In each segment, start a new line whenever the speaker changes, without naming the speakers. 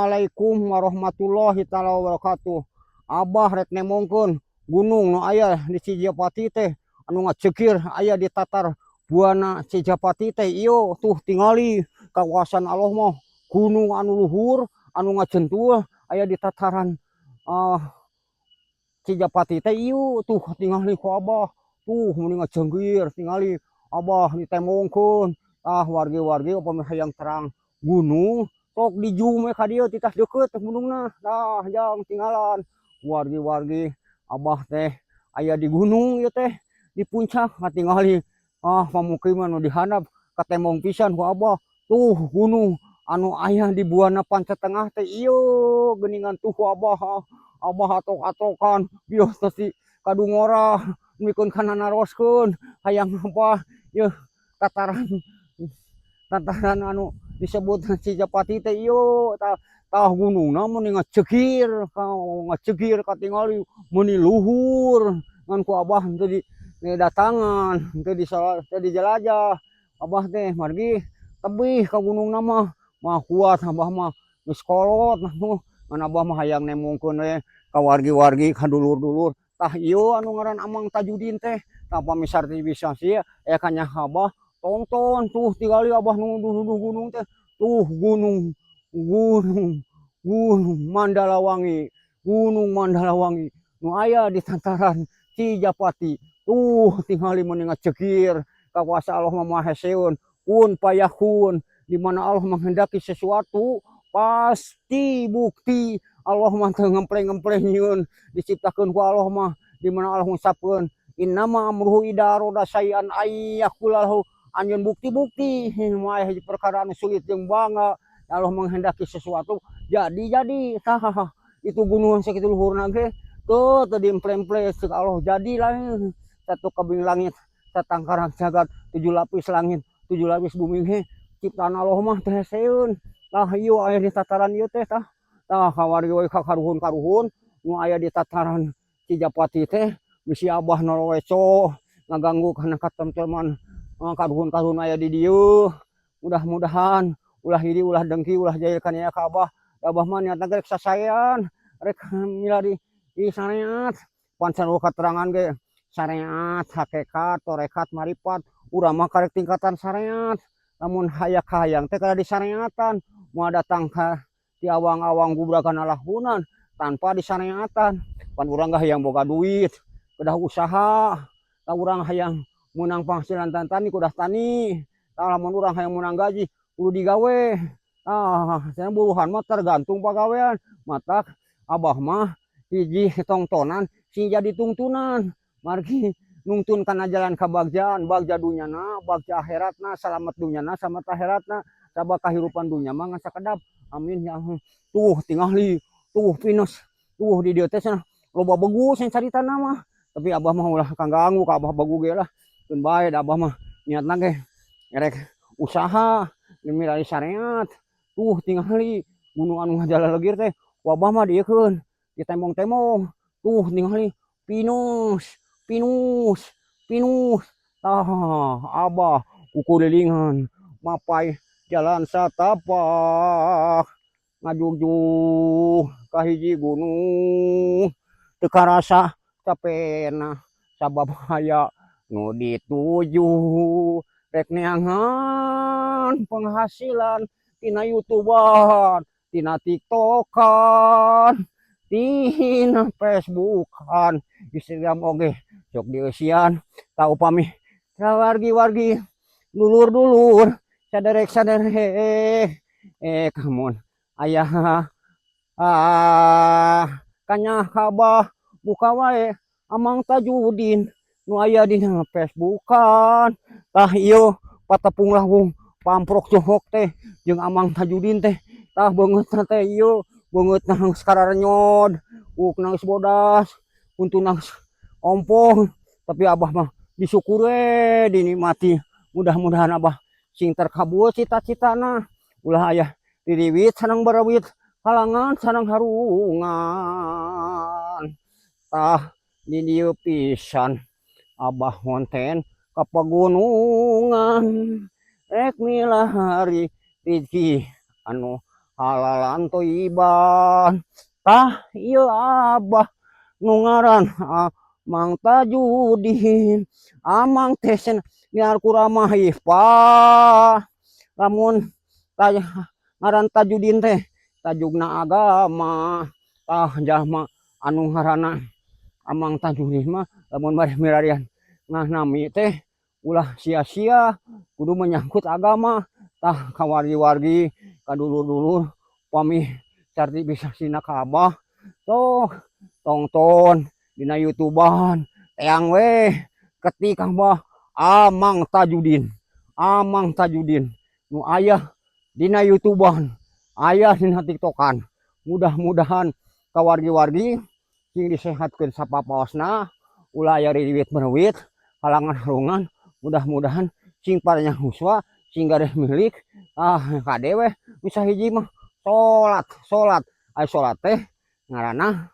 Assalamualaikum warahmatullahi taala wabarakatuh. Abah rek nemongkeun gunung nu aya di Cijapati teh, anu ngacegir aya di tatar Buana Cijapati teh. Ieu tuh, tingali kawasan Allah mah, gunung anu luhur anu ngajentul aya di tataran Cijapati teh. Ieu tuh, tingali ku Abah tuh, meni ngajenggir. Tingali, Abah ditembongkeun. Tah, wargi-wargi, upami hayang terang gunung, sok di zoom we ka dieu, titah deukeut gunungna. Tah, jang tinggalan, wargi-wargi, Abah teh aya di gunung ieu teh, di puncak. Katingali pamukiman nu di handap, katembong pisan ku Abah. Tuh, gunung anu aya di Buana Panca Tengah teh ieu geuningan. Tuh ku Abah, Abah atok-atokan bios teh kadungora mikeun kana naroskeun hayang apa yeuh tataran tataran anu disebut Cijapati teh ieu. Tah, tah, gunungna meuni ngacegir, ngacegir, katingali meuni luhur. Ngan ku Abah teu di datangan, teu di teu dijelajah Abah teh, margi tebih ka gunungna mah. Mah kuat Abah mah, geus kolot. Ngan Abah mah hayang nembongkeun we ka wargi-wargi, ka dulur-dulur. Tah, ieu anu ngaran Amang Tajudin teh. Tah, pamisar bisa sih aya kanyah Abah tongton. Tuh, tingali Abah nu nuduh gunung teh. Tuh, gunung gunung Gunung Mandalawangi, Gunung Mandalawangi nu aya di tataran Cijapati. Tuh, tingali, meuni ngacegir. Kakuasa Allah mah maha heseun, kun payakun. Di mana Allah menghendaki sesuatu pasti bukti. Allah mah teu ngempleng-ngempleng nyieun, diciptakeun ku Allah mah. Di mana Allah ngusapkeun innama amruhu idza arada syai'an ayyaqula lahu, anjeun bukti-bukti. Moal hiji perkara anu sulit jeung bangga. Allah menghendaki sesuatu jadi. Tah, itu gunung sakitu luhurna ge tuh teu diemple-emple, ceuk Allah jadi lah. Satu kebing langit, satangkaran jagat, tujuh lapis langit, tujuh lapis bumi ge ciptaan Allah mah teh heseun. Tah, ieu aya di tataran ieu teh. Tah, tah, kawargi we ka karuhun-karuhun nu aya di tataran Cijapati teh, bisi Abah noroweco ngaganggu kana katentreman karuhun-karuhun aya di dieu. Mudah-mudahan ulah iri, ulah dengki, ulah jahil kaniaya ka Abah. Abah mah niatna ge rek sasaean, rek milari di syariat. Pan sarua katerangan ge syariat, hakikat, torekat, marifat. Urang mah karek tingkatan syariat. Lamun haya kahayang teh kada disyariatan, moal datang ka ti awang-awang gubrakan lahunan tanpa disyariatan. Pan urang ge hayang boga duit kedah usaha. Tah, urang hayang meunang penghasilan tani kudah tani. Tah, lamun urang hayang meunang gaji kudu digawe. Tah, cenah buruhan mah tergantung pagawean. Matak Abah mah hiji tongtonan sing jadi tungtunan, margi nungtun kana jalan kabagjaan, bagja dunyana, bagja akhiratna, salamet dunyana, salamet akhiratna, sabab kahirupan dunya mah ngan sakedap. Amin ya Allah. Tuh, tingali tuh pinus tuh di dieu teh, cenah loba begu cenah caritana mah, tapi Abah mah ulah kaganggu ka Abah begu ge lah, keun bae da Abah mah niatna ge rek usaha milari syariat. Tuh, tingali gunung anu ngajalalegir teh, ku Abah mah dieukeun, ditembong-tembong. Tuh, tingali pinus, pinus, pinus. Tah, Abah kukulilingan mapai jalan satapak ngajugjug ka hiji gunung, teu karasa capena sabab aya nu dituju, rek neangan penghasilan tina YouTubean, tina TikTokan, tina Facebookan, Instagram oge sok dieusian. Tah, upami wargi-wargi, dulur-dulur, saderek-saderek, kamun aya kanyah ka Abah, buka wae Amang Tajudin nu aya dina Facebookan. Tah, ieu patepung lawung pamprok johok teh jeung Amang Tajudin teh. Tah, beungeutna teh ieu, beungeutna geus kararenyod, buukna geus bodas, huntuna geus ompong, tapi Abah mah disyukur we, dinikmati. Mudah-mudahan Abah sing terkabul cita-citana, ulah aya diriwit sareng barawit, halangan sareng harungan. Tah, di dieu pisan Abah ngonten ka pagunungan, rek milari rizki anu Halalan thayyiban. Tah, ieu Abah nu ngaran Amang Tajudin. Amang teh cenah niar ku ramah iffah. Lamun ngaran Tajudin teh tajugna agama. Tah, jalma anu ngaranna Amang Tajudin mah lamun bade milarian nami teh ulah sia-sia, kudu menyangkut agama. Tah, ka wargi-wargi, ka dulur-dulur, pami carti bisa sina ka Abah, sok tongton dina YouTubean, teang we ketik Abah Amang Tajudin. Amang Tajudin nu aya dina YouTubean, aya dina TikTokan. Mudah-mudahan ka wargi-wargi sing disehatkeun sapapaosna, ulah aya riwit merwit, halangan-halungan, mudah-mudahan sing panjang yuswa, sing gaduh milik. Ah, kade we nu sahiji mah salat, salat. Ari salat teh ngaranna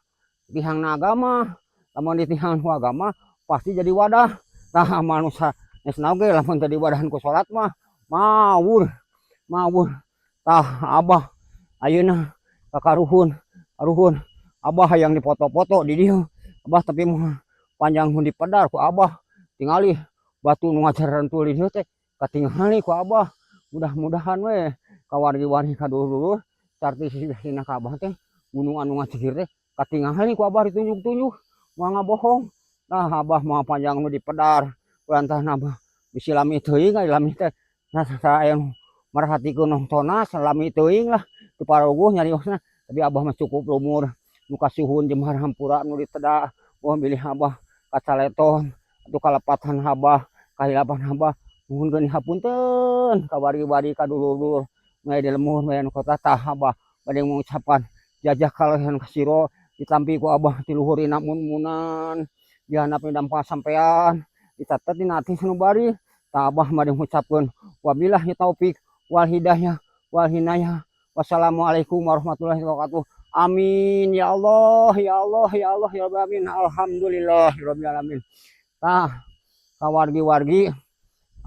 tihangna agama. Lamun ditihangan ku agama pasti jadi wadah. Tah, amal nu sanesna oge lamun teu diwadahan ku salat mah mawur, mawur. Tah, Abah ayeuna ka karuhun, karuhun Abah hayang dipoto-foto di dieu. Abah tapi mah panjang nu dipedar ku Abah. Tingali batu nu ngajarantul di dieu teh katingali ku Abah. Mudah-mudahan we ka wargi-wargi, ka dulur-dulur, carti sisina ka Abah teh gunung anu ngacigir teh katingali ku Abah ditunjuk-tunjuk, moal ngabohong. Nah, Abah mah panjang nu dipedar kulantaran Abah bisi lami teuing, ari lami teh nah aya nu marhatikeun nongtonna lami teuing lah, teu paruguh nyariosna. Tapi Abah mah cukup lumur nu kasuhun jemar hampura nu diteda, moal bilih Abah kacaleton atau kalepatan Abah, kahilapan Abah, nuhunkeun hapunten ka wargi-wargi, ka dulur-dulur nu aya di lembur, nu aya nu kota. Tah, Abah bade mengucapkan jazakallahu katsiro, ditampi ku Abah ti luhur mun-munan dihandap dampa sampean, dicatet dina hati sanubari. Tah, Abah bade ngucapkeun wabillahi taufik wal hidayah wal hinayah. Wassalamualaikum warahmatullahi wabarakatuh. Amin ya Allah, ya Allah, ya Allah, ya Rabbi, amin. Alhamdulillahirabbil alamin. Tah, ka wargi-wargi.